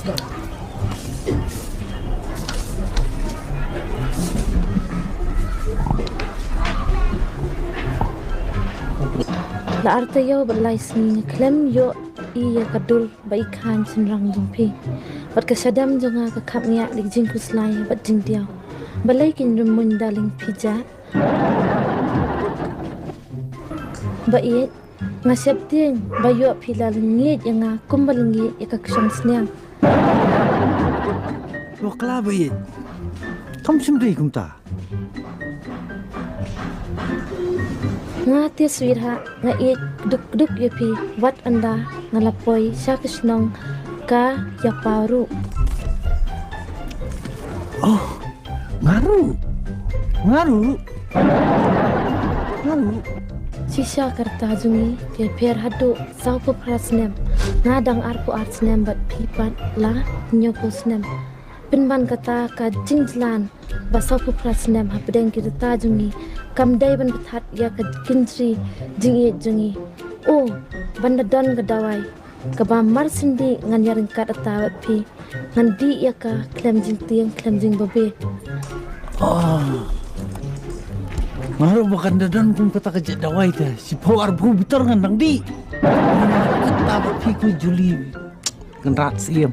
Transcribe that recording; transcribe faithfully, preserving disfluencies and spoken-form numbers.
La ar taïew bad lai sngi nga khlem ïoh ïa ka dur ba i khan shynrang jong phi. Bad ka shadem jong nga ka khapngiah da ka jingkhuslai bad jingdiaw. Balei kin rymmuiñ darling phi ja? Ba ïeit, nga sheptieng ba ïoh phi la lyngngiej ïa nga kumba lyngngiej ïa ka kshaw sniang. Bakla ba ïeit. Kam shym dei kumta. Nga te sweetheart, nga ïeit kduk kduk ïa phi, wat ynda nga la poi sha ka shnong ka ïa paw ruh. Oh, nga ruh. Nga ruh. Nga ruh. Shisha ka rta jong ngi ka pher haduh sawphew phra snem. Nga dang arphew ar snem bad phi pat la hynñiewphew snem. Pynban kata ka jingjlan ba sawphew phra snem hapdeng ki rta jong ngi kam dei ban pynthat ïa ka kynjri jingïeit jong ngi. O, ban da don ka dawai kaba mar shen dih ngan ïaryngkat rta bad phi. Ngan dih ïa ka khlem jingtieng khlem jingbabe. Oh. Nga ruh ba kan da don kum kata ka jait dawai te. Shiphew arphew bitar ngan dang dih. Ngan ïaryngkat rta bad phi ko Julie. Kynrad siem.